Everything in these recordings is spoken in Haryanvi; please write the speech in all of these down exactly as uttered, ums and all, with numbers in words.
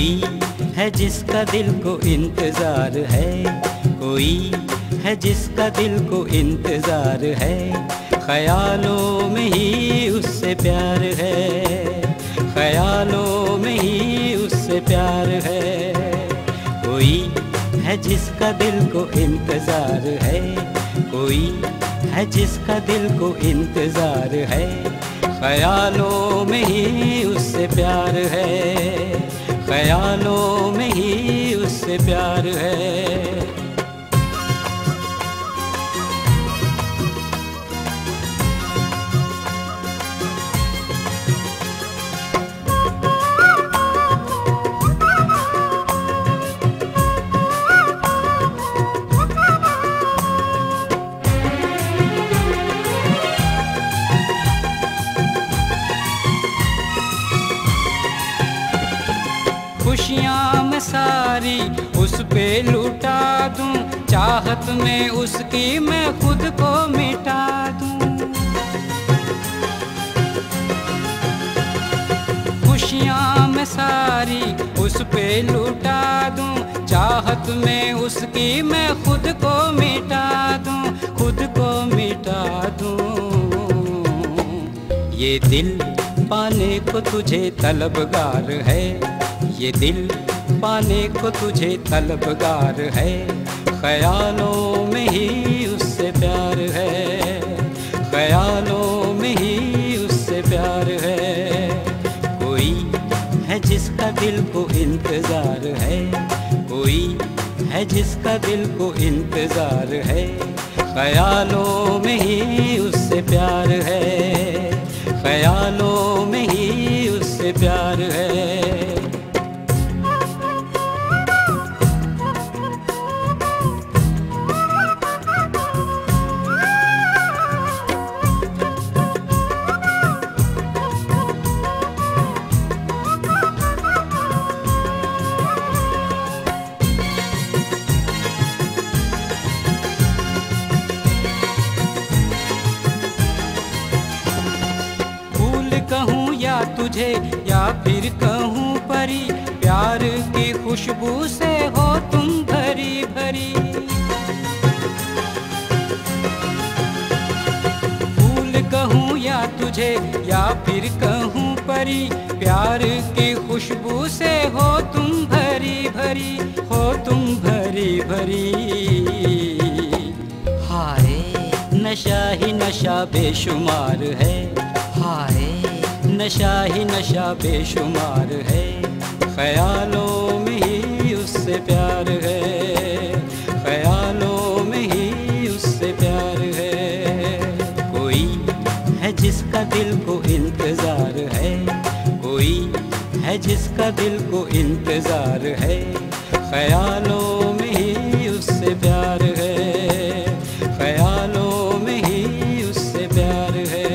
कोई है जिसका दिल को इंतजार है, कोई है जिसका दिल को इंतजार है, ख्यालों में ही उससे प्यार है, ख्यालों में ही उससे प्यार है। कोई है जिसका दिल को इंतजार है, कोई है जिसका दिल को इंतजार है, ख्यालों में ही उससे प्यार है, ख्यालों में ही उससे प्यार है। खुशियां मैं सारी उस पे लुटा दूं, चाहत में उसकी मैं खुद को मिटा दूं। खुशियां मैं सारी उस पे लुटा दूं, चाहत में उसकी मैं खुद को मिटा दूं, खुद को मिटा दूं। ये दिल पाने को तुझे तलबगार है, ये दिल पाने को तुझे तलबगार है, ख्यालों में ही उससे प्यार है, ख्यालों में ही उससे प्यार है। कोई है जिसका दिल को इंतजार है, कोई है जिसका दिल को इंतजार है, ख्यालों में ही उससे प्यार है, ख्यालों में ही उससे प्यार है। फूल कहूँ या तुझे या फिर कहूँ परी, प्यार की खुशबू से हो तुम भरी भरी। फूल कहूँ या तुझे या फिर कहूँ परी, प्यार की खुशबू से हो तुम भरी भरी, हो तुम भरी भरी। हाय, नशा ही नशा बेशुमार है, हाय, नशा ही नशा बेशुमार है, ख्यालों में ही उससे प्यार है, ख्यालों में ही उससे प्यार है। कोई है जिसका दिल को इंतजार है, कोई है जिसका दिल को इंतजार है, ख्यालों में ही उससे प्यार है, ख्यालों में ही उससे प्यार है।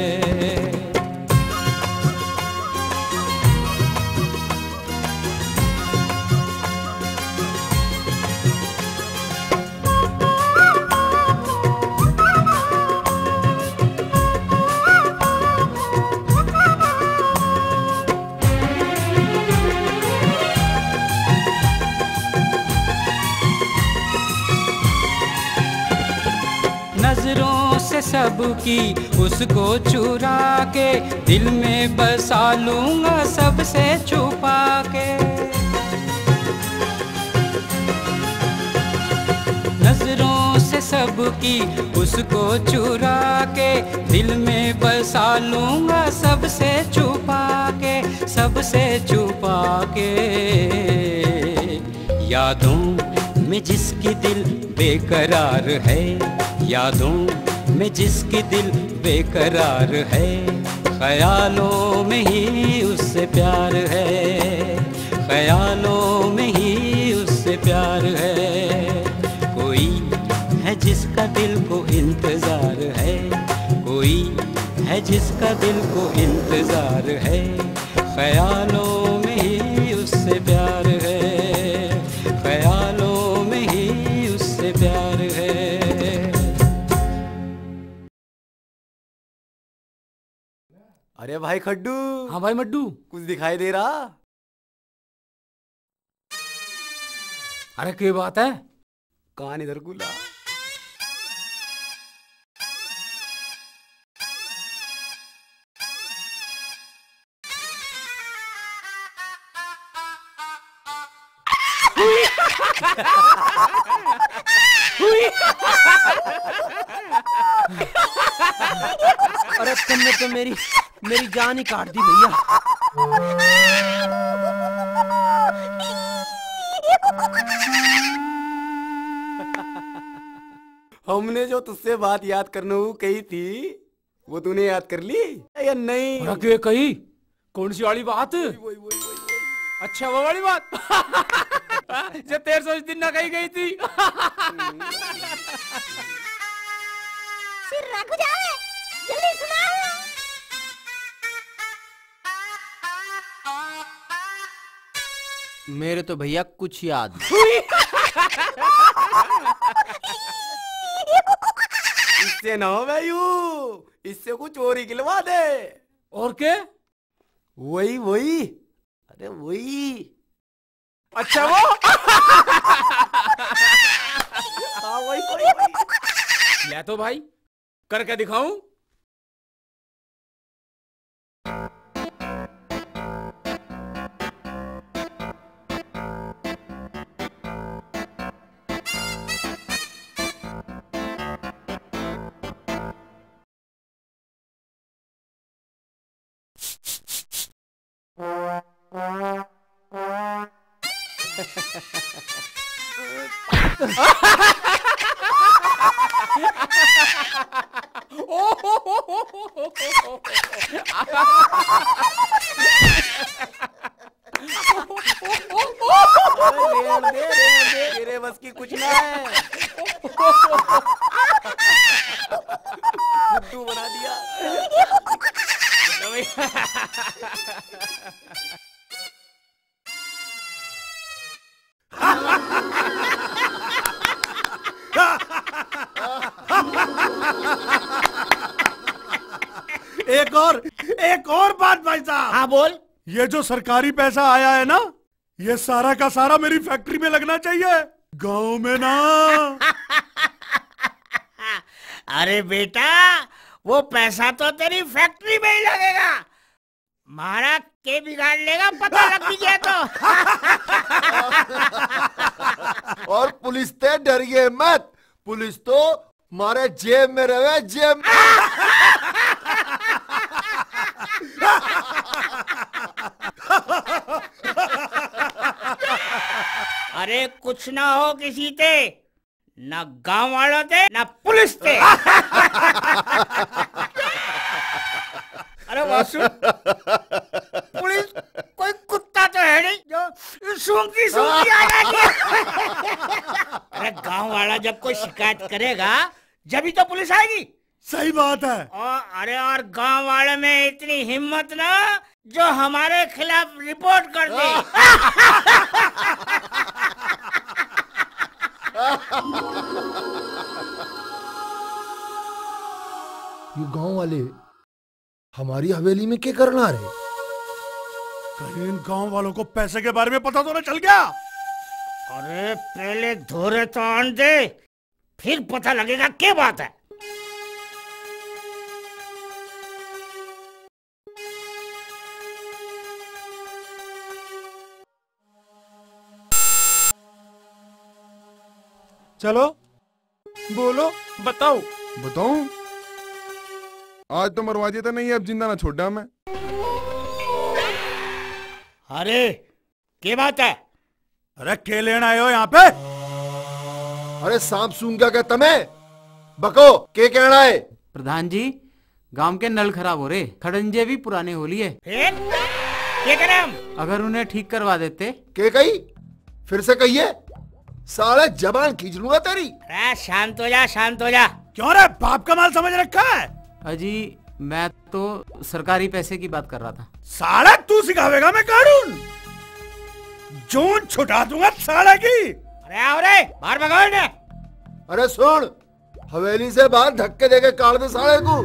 नजरों से सबकी उसको चुरा के, दिल में बसा लूंगा सबसे छुपा के। नजरों से सबकी उसको चुरा के, दिल में बसा लूंगा सबसे छुपा के, सबसे छुपा के। यादों में जिसकी दिल बेकरार है, यादों में जिसकी दिल बेकरार है, ख्यालों में ही उससे प्यार है, ख्यालों में ही उससे प्यार है। कोई है जिसका दिल को इंतजार है, कोई है जिसका दिल को इंतजार है, ख्यालों में ही उससे प्यार है, ख्यालों में ही उससे प्यार है। अरे भाई खड्डू। हाँ भाई मड्डू। कुछ दिखाई दे रहा? अरे, के बात है? कान इधर को ला। अरे, तुमने तो मेरी, मेरी जान ही काट दी भैया। हमने जो तुझसे बात याद करने को कही थी, वो तूने याद कर ली या नहीं? अरे, के कही? कौन सी वाली बात? वही, वही, वही, वही, वही। अच्छा, वो वाली बात जो तेरे से उस दिन ना कही गई थी। फिर रख जाए, जल्दी सुनाओ। मेरे तो भैया कुछ याद नहीं। इससे ना हो भाई, इससे कुछ और ही गिलवा दे। और के? वही, वही। अरे वही। अच्छा वो? हाँ, वही, वही, वही। ले तो भाई, करके दिखाऊं? अरे रेण दे, रेण दे, तेरे बस की कुछ ना है। बुद्धू बना दिया। एक और, एक और बात भाई साहब। हाँ, बोल। ये जो सरकारी पैसा आया है ना, ये सारा का सारा मेरी फैक्ट्री में लगना चाहिए, गांव में ना। अरे बेटा, वो पैसा तो तेरी फैक्ट्री में ही लगेगा, म्हारा के बिगाड़ लेगा, पता लग भी गया तो। और पुलिस ते डरिए मत, पुलिस तो म्हारे जेब में रहे, जेब में। अरे कुछ ना हो किसी ते, ना गांव वालों ते, ना पुलिस ते। अरे वासु, पुलिस कोई कुत्ता तो है नहीं जो सूंघती सूंघती आ जाएगी। अरे गांव वाला जब कोई शिकायत करेगा, जब ही तो पुलिस आएगी। सही बात है। और, अरे, और गांव वाले में इतनी हिम्मत ना, जो हमारे खिलाफ रिपोर्ट कर दे। ये गांव वाले हमारी हवेली में क्या करना रहे? कहीं इन गांव वालों को पैसे के बारे में पता तो ना चल गया? अरे, पहले धोरे तो आन दे, फिर पता लगेगा क्या बात है। चलो, बोलो। बताओ। बताऊं? आज तो मरवा दिया था, नहीं, अब जिंदा ना छोड़ा मैं। अरे, के बात है? अरे, के लेण आए हो यहाँ पे? अरे, सांप सूंघ गया के तमे? बको, के कहना है? प्रधान जी, गांव के नल खराब हो रहे, खड़ंजे भी पुराने हो लिए। फिर? के करें हम? अगर उन्हें ठीक करवा देते। के कही? फिर से कहिए। साले, जबान खींच लूंगा तेरी। अरे, शांत हो जा, शांत हो जा। क्यों रे, बाप का माल समझ रखा है? अजी, मैं तो सरकारी पैसे की बात कर रहा था। साला तू सिखावेगा मैं कानून? जून छुटा दूंगा साले की। अरे आओ रे, बाहर भगाओ इन्हें। अरे सुन, हवेली से बाहर धक्के देके काट दे साले को।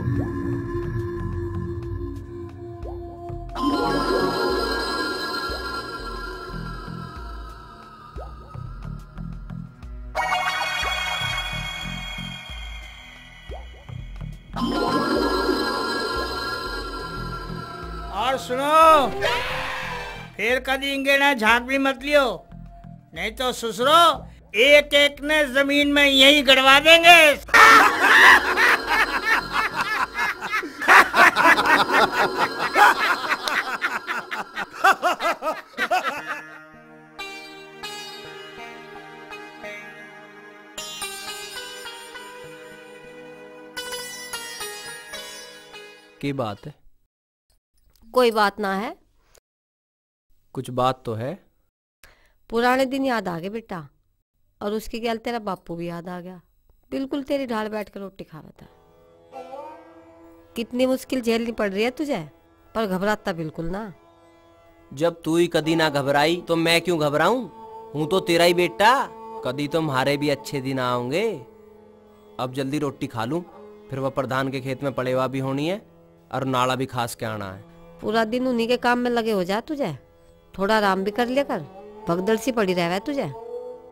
सुनो, फिर कदी इंगे ना झांक भी मत लियो, नहीं तो ससुरो, एक एक ने जमीन में यहीं गड़वा देंगे। की बात है? कोई बात ना है। कुछ बात तो है। पुराने दिन याद आ गए बेटा, और उसकी गैल तेरा बापू भी याद आ गया। बिल्कुल तेरी ढाल बैठ कर रोटी खावे था। कितनी मुश्किल झेलनी पड़ रही है तुझे, पर घबराता बिल्कुल ना। जब तू ही कदी ना घबराई तो मैं क्यों घबराऊं? हूं तो तेरा ही बेटा। कदी तो म्हारे भी अच्छे दिन आओगे। अब जल्दी रोटी खा लूं, फिर वह प्रधान के खेत में पड़ेवा भी होनी है और नाला भी खास के आना है। पूरा दिन उन्हीं के काम में लगे हो जा तुझे, थोड़ा आराम भी कर लिया कर, भगदड़ सी पड़ी रहवे तुझे।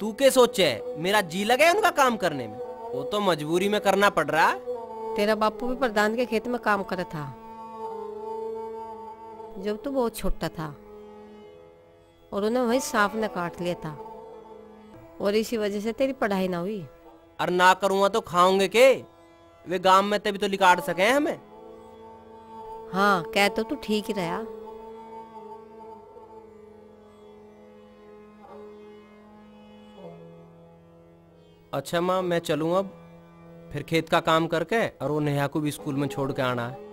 तू के सोचे, मेरा जी लगे उनका काम करने में? वो तो मजबूरी में करना पड़ रहा है। तेरा बापू भी प्रधान के खेत में काम करे था जब तू बहुत छोटा था, और उन्हें वहीं सांप ने काट लिया था, और इसी वजह से तेरी पढ़ाई ना हुई। और ना करूँगा तो खाओगे के? वे गांव में तभी तो लिकाड़ सके हैं हमें। हाँ, कह तो तू ठीक ही रहा। अच्छा माँ, मैं चलूँ अब, फिर खेत का काम करके, और वो नेहा को भी स्कूल में छोड़ के आना है।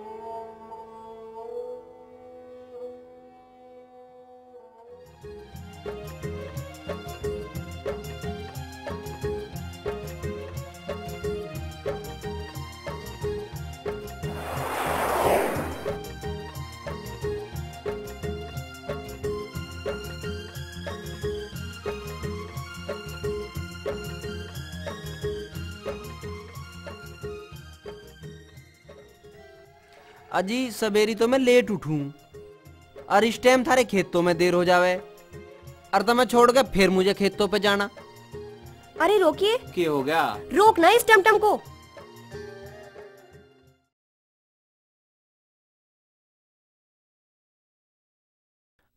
अजी, सवेरी तो मैं लेट उठूं, और इस टाइम थारे खेतों में देर हो जावे, और तमे छोड़ के फिर मुझे खेतों पे जाना। अरे रोकिए। के हो गया? रोक ना इस टमटम को।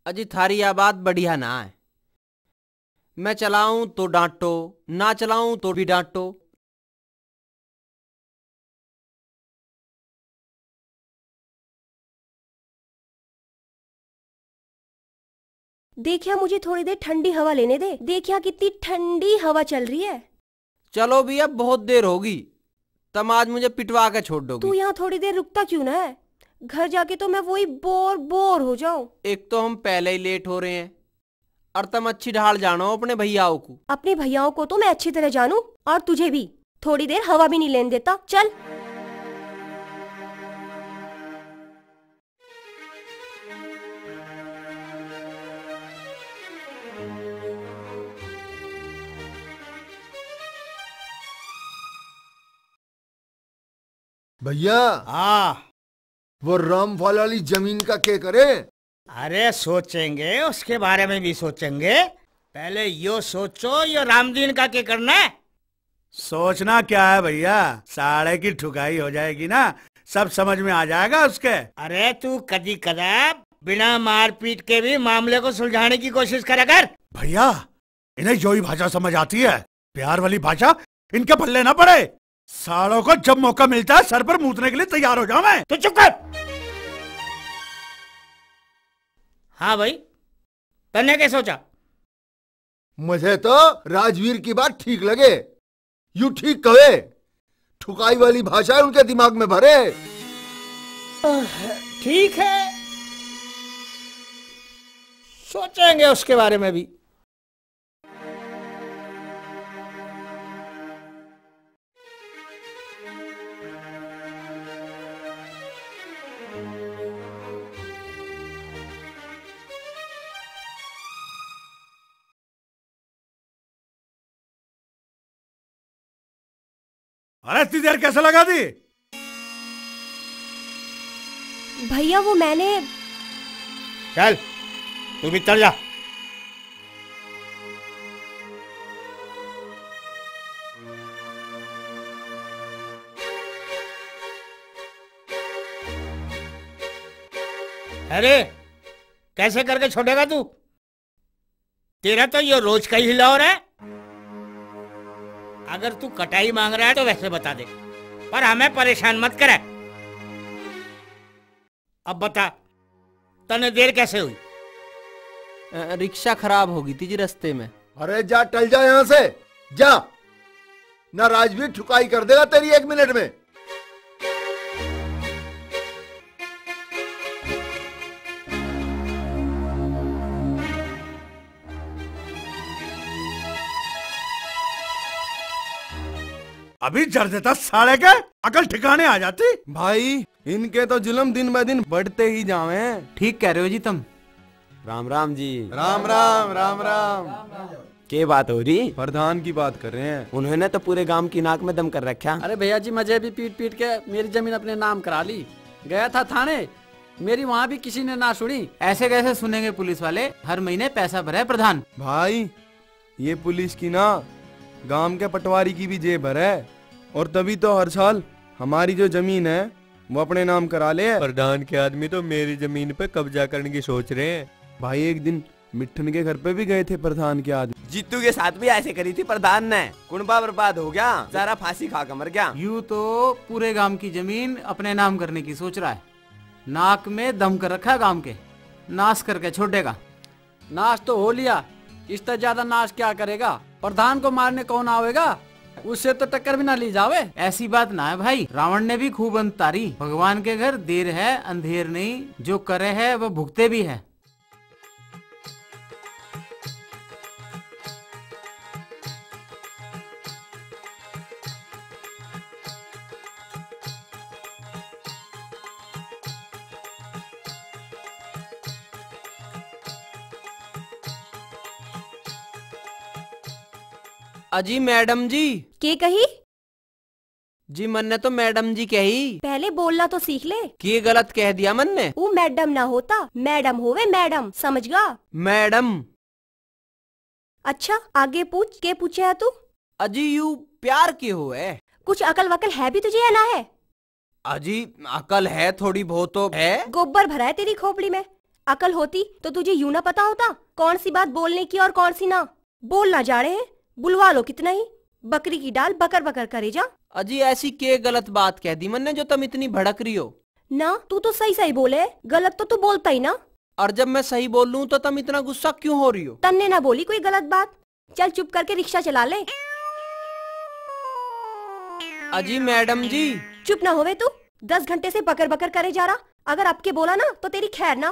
अजी, थारी या बात बढ़िया ना है। मैं चलाऊं तो डांटो, ना चलाऊं तो भी डांटो। देखिया, मुझे थोड़ी देर ठंडी हवा लेने दे। देखिया, कितनी ठंडी हवा चल रही है। चलो भी, अब बहुत देर होगी, तम आज मुझे पिटवा के छोड़ दोगी। तू यहाँ थोड़ी देर रुकता क्यों ना है? घर जाके तो मैं वही बोर बोर हो जाऊं। एक तो हम पहले ही लेट हो रहे हैं, और तम अच्छी ढाल जानो अपने भैयाओं को। अपने भैयाओं को तो मैं अच्छी तरह जानू, और तुझे भी। थोड़ी देर हवा भी नहीं लेने देता। चल। भैया। हाँ। वो रामफल वाली जमीन का के करे? अरे सोचेंगे, उसके बारे में भी सोचेंगे। पहले यो सोचो, यो रामदीन का के करना है? सोचना क्या है भैया, साले की ठुकाई हो जाएगी ना, सब समझ में आ जाएगा उसके। अरे तू कदी कदा बिना मारपीट के भी मामले को सुलझाने की कोशिश करा कर। भैया, इन्हें योही भाषा समझ आती है, प्यार वाली भाषा इनके पल्ले ना पड़े। सालों को जब मौका मिलता है, सर पर मूतने के लिए तैयार हो जाऊं मैं। तू चुप कर। हाँ भाई, तन्ने क्या सोचा? मुझे तो राजवीर की बात ठीक लगे। यू ठीक कहे, ठुकाई वाली भाषा उनके दिमाग में भरे। ठीक है, सोचेंगे उसके बारे में भी। अरे, इतनी देर कैसे लगा दी? भैया, वो मैंने चल, तू भीतर जा। अरे, कैसे करके छोड़ेगा तू? तेरा तो यो रोज का ही हिलावर है। अगर तू कटाई मांग रहा है तो वैसे बता दे, पर हमें परेशान मत करे। अब बता, तने देर कैसे हुई? अ, रिक्शा खराब हो गई थी जी रास्ते में। अरे जा, टल जा यहाँ से, जा, ना राजवीर ठुकाई कर देगा तेरी एक मिनट में। अभी जर देता साले के, अकल ठिकाने आ जाती। भाई, इनके तो जुल्म दिन ब दिन बढ़ते ही जावे हैं। ठीक कह रहे हो जी तुम। राम राम जी। राम राम, राम राम। के बात हो रही? प्रधान की बात कर रहे हैं। उन्होंने तो पूरे गांव की नाक में दम कर रखा। अरे भैया जी, मुझे भी पीट पीट के मेरी जमीन अपने नाम करा ली। गया था थाने, मेरी वहां भी किसी ने ना सुनी। ऐसे कैसे सुनेंगे पुलिस वाले? हर महीने पैसा भरे प्रधान। भाई, ये पुलिस की ना, गांव के पटवारी की भी जेब भरे, और तभी तो हर साल हमारी जो जमीन है, वो अपने नाम करा ले। प्रधान के आदमी तो मेरी जमीन पे कब्जा करने की सोच रहे हैं। भाई, एक दिन मिट्ठन के घर पे भी गए थे प्रधान के आदमी। जीतू के साथ भी ऐसे करी थी प्रधान ने। कुणबा बर्बाद हो गया, सारा फांसी खा के मर गया। यू तो पूरे गांव की जमीन अपने नाम करने की सोच रहा है। नाक में दम कर रखा है गांव के, नाश करके छोड़ेगा। नाश तो हो लिया, इससे ज्यादा नाश क्या करेगा? प्रधान को मारने कौन आवेगा? उससे तो टक्कर भी ना ली जावे। ऐसी बात ना है भाई, रावण ने भी खूब अंत तारी। भगवान के घर देर है अंधेर नहीं, जो करे है वह भुगते भी है। अजी मैडम जी। के कही? जी, मन्ने तो मैडम जी कही। पहले बोलना तो सीख ले। के गलत कह दिया मन्ने? वो मैडम ना होता, मैडम होवे मैडम, समझ गा? मैडम। अच्छा, आगे पूछ, के पूछे है तू? अजी, यू प्यार के हो है? कुछ अकल वकल है भी तुझे या ना है? अजी, अकल है, थोड़ी बहुत तो है। गोबर भरा है तेरी खोपड़ी में। अकल होती तो तुझे यूं ना पता होता कौन सी बात बोलने की और कौन सी ना। बोल ना जा रहे हैं, बुलवा लो कितना ही। बकरी की डाल बकर बकर करे जा। अजी, ऐसी के गलत बात कह दी मन्ने जो तुम इतनी भड़क रही हो? ना, तू तो सही सही बोले, गलत तो तू बोलता ही ना। और जब मैं सही बोल लूं तो तुम इतना गुस्सा क्यों हो रही हो? तन्ने ना बोली कोई गलत बात, चल चुप करके रिक्शा चला ले। अजी मैडम जी। चुप ना होवे तू, दस घंटे से बकर बकर करे जा रहा। अगर अब के बोला ना तो तेरी खैर ना।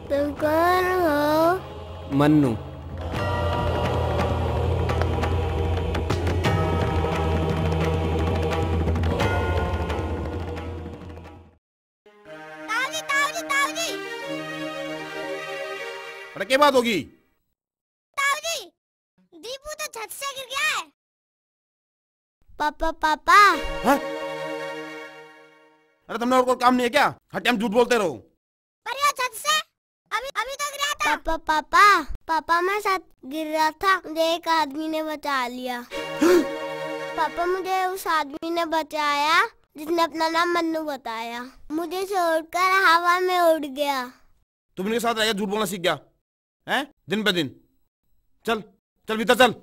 तुम कौन हो? मन्नू। ताऊ जी, ताऊ जी, ताऊ जी। अरे, क्या बात होगी? ताऊ जी, दीपू तो छत से गिर गया है। पापा, पापा। हैं? अरे, तुमने और कोई काम नहीं है क्या? हर टाइम झूठ बोलते रहो। पर ये छत से अभी, अभी तो गिरा था। पापा, पापा, पापा, मैं छत गिर रहा था, मुझे एक आदमी ने बचा लिया। पापा, मुझे उस आदमी ने बचाया जिसने अपना नाम मन्नू बताया। मुझे छोड़कर हवा में उड़ गया। तुम इनके साथ रह के झूठ बोलना सीख गया, हैं? दिन पे दिन। चल, चल भीतर चल।